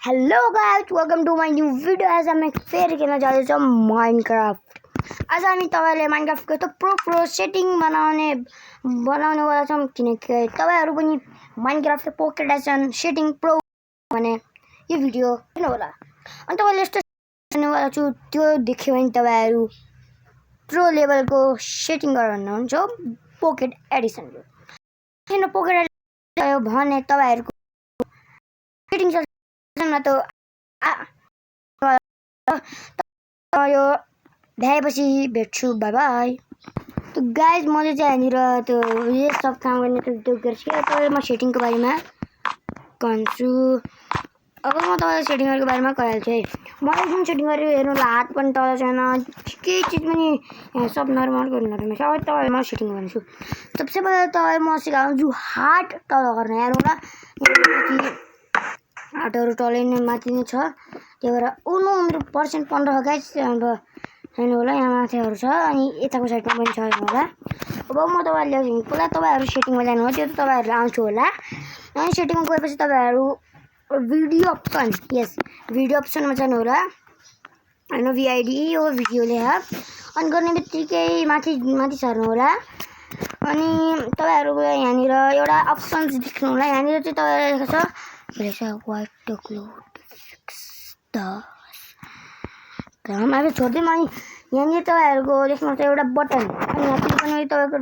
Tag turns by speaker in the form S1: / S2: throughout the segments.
S1: Hello guys, welcome to my new video. आज हामी फेरि खेल्न जाँदैछौँ माइनक्राफ्ट। आज हामी तपाईँहरूले माइनक्राफ्टको त प्रो सेटिङ बनाउनेवाला छौँ, किनकि तपाईँहरू पनि माइनक्राफ्टको पोकेट एडिसन सेटिङ प्रो भने यो भिडियो हेर्नु होला। अनि तपाईँले यस्तो गर्नेवाला छु, त्यो देख्यो भने तपाईँहरू प्रो लेभलको सेटिङ गर्नुहुन्छ पोकेट एडिसनको। किन पोकेट एडिसन भने तपाईँहरूको सेटिङ त यो भ्याएपछि भेट्छु, बाई बाई। त गाइज मैले चाहिँ यहाँनिर त्यो यो सब काम गर्ने त्यो गर्छु। तपाईँ म सेटिङको बारेमा भन्छु। अब म तपाईँलाई सेटिङहरूको बारेमा कराइहाल्छु है। मैले जुन सेटिङ गरेँ हेर्नुलाई हात पनि तल छैन, केही चिज पनि सब नर्मल गर्नु सबै तपाईँलाई म सेटिङ गर्छु। सबसे पहिला तपाईँ म सिकाउँछु हार्ट तल गर्न। हेर्नुलाई हार्टहरू तलै नै माथि नै छ, त्यही भएर मेरो पर्सेन्ट 15 गाइज। अब हेर्नु होला, यहाँ माथिहरू छ अनि यताको साइडमा पनि छ, हेर्नु होला। अब म तपाईँहरूले ल्याउँछु। पहिला तपाईँहरू सेटिङमा जानु हो, त्यो त तपाईँहरूले आउँछु होला। अनि सेटिङमा गएपछि तपाईँहरू भिडियो अप्सन, यस भिडियो अप्सनमा जानु होला। होइन भिआइडी हो भिडियो लेख अनि गर्ने बित्तिकै माथि सर्नु होला। अनि तपाईँहरूको यहाँनिर एउटा अप्सन्स देख्नु होला। यहाँनिर चाहिँ तपाईँलाई लेखेको छ वाइट डक्लोड काम अब छोडिदिउँ। अनि यहाँनिर तपाईँहरूको देख्नुहुन्छ एउटा बटन, अनि यहाँ पनि तपाईँको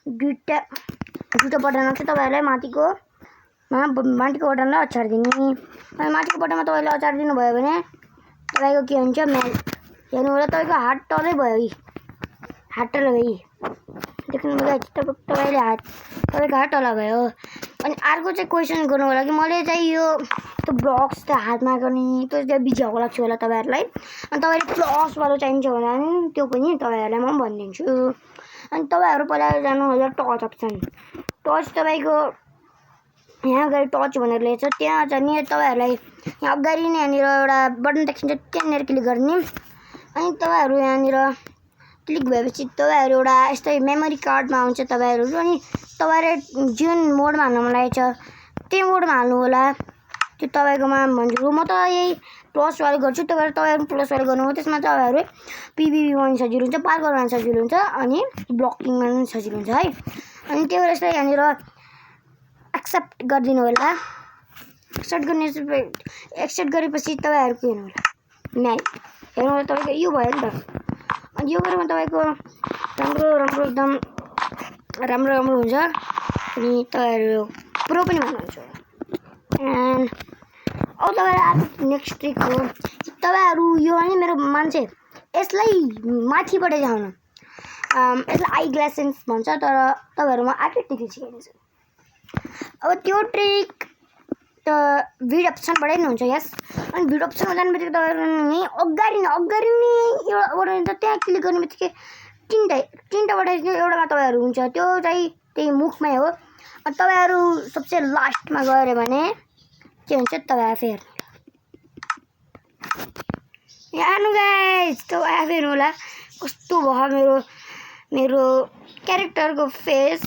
S1: दुईवटा बटन आउँछ। तपाईँहरूलाई माथिको बटनलाई अचार दिने, अनि माथिको बटनमा तपाईँले अचार दिनुभयो भने तपाईँको के हुन्छ हेर्नु होला। तपाईँको हात तलै भयो, हात तल भयो, देख्नुभयो तपाईँको हात तल भयो। अनि अर्को चाहिँ क्वेसन गर्नु होला कि मैले चाहिँ यो त्यो ब्लक्स त हातमा गर्ने त्यो चाहिँ बिझाएको लाग्छ होला तपाईँहरूलाई। अनि तपाईँले प्लसवाला चाहिन्छ होला नि, त्यो पनि तपाईँहरूलाई म भनिदिन्छु। अनि तपाईँहरू पहिला जानु होला टच अप्सन। टच तपाईँको यहाँ अगाडि टच भनेर लेख्छ, त्यहाँ जाने तपाईँहरूलाई यहाँ अगाडि नै यहाँनिर एउटा बटन देखिन्छ, त्यहाँनिर क्लिक गर्ने। अनि तपाईँहरू यहाँनिर क्लिक भएपछि तपाईँहरू एउटा यस्तै मेमोरी कार्डमा आउँछ तपाईँहरू। अनि तपाईँले जुन मोडमा हाल्नु मन लागेको छ त्यो मोडमा हाल्नु होला। त्यो तपाईँकोमा भन्छु, म त यही प्लसवाला गर्छु, तपाईँहरू प्लसवाला गर्नु हो। त्यसमा तपाईँहरू पिभिभी पनि सजिलो हुन्छ, पार्कर गर्न सजिलो हुन्छ, अनि ब्लकिङमा पनि सजिलो हुन्छ है। अनि त्यो भएर यस्तै यहाँनिर एक्सेप्ट गरिदिनु होला। एक्सेप्ट गरेपछि तपाईँहरूको हेर्नु होला हेर्नु होला, तपाईँको यो भयो नि त। अनि यो गरेर तपाईँको राम्रो एकदम राम्रो हुन्छ। अनि तपाईँहरू प्रो पनि भन्नुहुन्छ। एन्ड अब तपाईँहरू नेक्स्ट ट्रिक हो, तपाईँहरू यो होइन मेरो मान्छे यसलाई माथिबाट जाउनु, यसलाई आई ग्लासेन्स भन्छ, तर तपाईँहरूमा अर्कै ट्रिक सिकाइदिन्छु। अब त्यो ट्रिक त भिडियो अप्सनबाटै नै हुन्छ, यस। अनि भिडियो अप्सनमा जाने बित्तिकै तपाईँहरू यहीँ अगाडि नै एउटा त्यहाँ क्लिक गर्ने बित्तिकै तिनवटाबाट एउटामा तपाईँहरू हुन्छ, त्यो चाहिँ त्यही मुखमै हो। अनि तपाईँहरू सबसे लास्टमा गऱ्यो भने के हुन्छ तपाईँ आफै हेर्नु होला। हेर्नु गाइस, तपाईँ आफै हेर्नु होला कस्तो भयो मेरो क्यारेक्टरको फेस।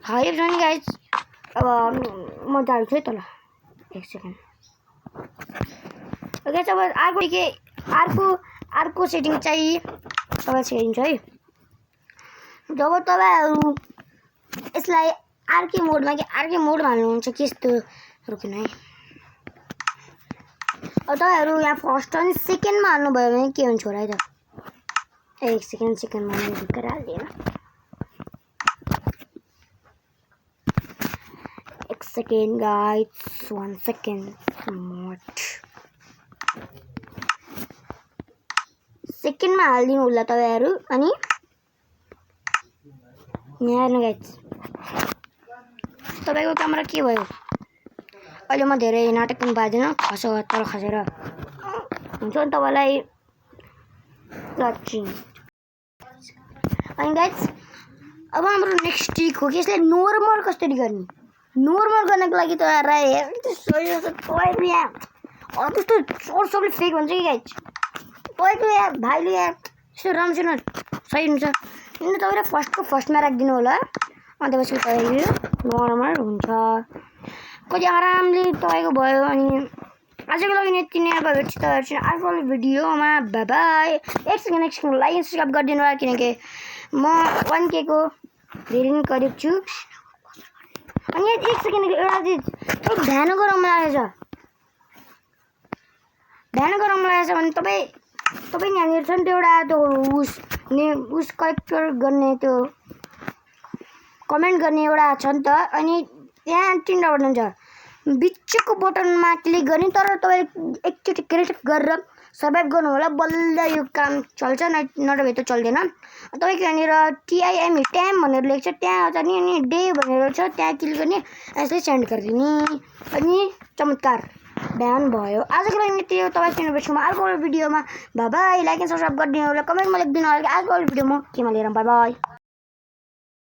S1: हाई छ नि गाइस। अब म जान्छु है तल, एक सेकेन्ड। ओके, अब अर्को सेटिङ चाहिँ तपाईँ सिकाइदिन्छु है। जब तपाईँहरू यसलाई अर्कै मोडमा हाल्नुहुन्छ कि यस्तो रोक्नु है। अब तपाईँहरू यहाँ फर्स्ट अनि सेकेन्डमा हाल्नुभयो भने के हुन्छ होला है त। एक सेकेन्डमा ढुक्कर हाल्दिनँ, एक सेकेन्ड गाइस, 1 सेकेन्ड। सेकेन्डमा हालिदिनु होला तपाईँहरू। अनि यहाँ हेर्नु गाइस, तपाईँको क्यामेरा के भयो अहिले। म धेरै नाटक पनि पार्दिनँ, तल खसेर हुन्छ नि तपाईँलाई लचिङ। अनि गाइस अब हाम्रो नेक्स्ट ट्रिक हो कि यसलाई नर्मल कसरी गर्ने। नर्मल गर्नको लागि तपाईँहरू यहाँ त्यस्तो सबले फेक भन्छ कि गाइस। तपाईँको यहाँ भाइले यहाँ यस्तो राम्रोसँग सही हुन्छ। किन तपाईँले फर्स्टमा राखिदिनु होला, अनि त्यसपछि तपाईँको नर्मल हुन्छ। कति आरामले तपाईँको भयो। अनि आजको लागि यति नै अब भेट्छु तपाईँहरू अर्को भिडियोमा। By by. एक सेकेन्ड लाइक सब्सक्राइब गरिदिनु होला किनकि म 1K को धेरै नै करिब छु। अनि एक सेकेन्ड एउटा चिज ध्यान गरौँ लागेछ भने तपाईँ यहाँनिर छ नि त्यो एउटा त्यो उस कलेक्टर गर्ने त्यो कमेन्ट गर्ने एउटा छ नि त। अनि त्यहाँ 3वटा बटन छ, बिचको बटनमा क्लिक गर्ने, तर तपाईँ एकचोटि क्रिएटिभ गरेर सर्भाइभ गर्नु होला, बल्ल यो काम चल्छ, नभए त चल्दैन। तपाईँको यहाँनिर TIM भनेर लेख्छ, त्यहाँ आउँछ नि। अनि डे भनेर छ, त्यहाँ क्लिक गर्ने, यसले सेन्ड गरिदिने। अनि चमत्कार बिहान भयो। आजको लागि यति हो। तपाईँ भेट्छु म अर्को भिडियोमा। By by. Like and subscribe गरिदिनु होला, कमेन्टमा लेखिदिनु होला अर्को भिडियोमा केमा लिएर। By by.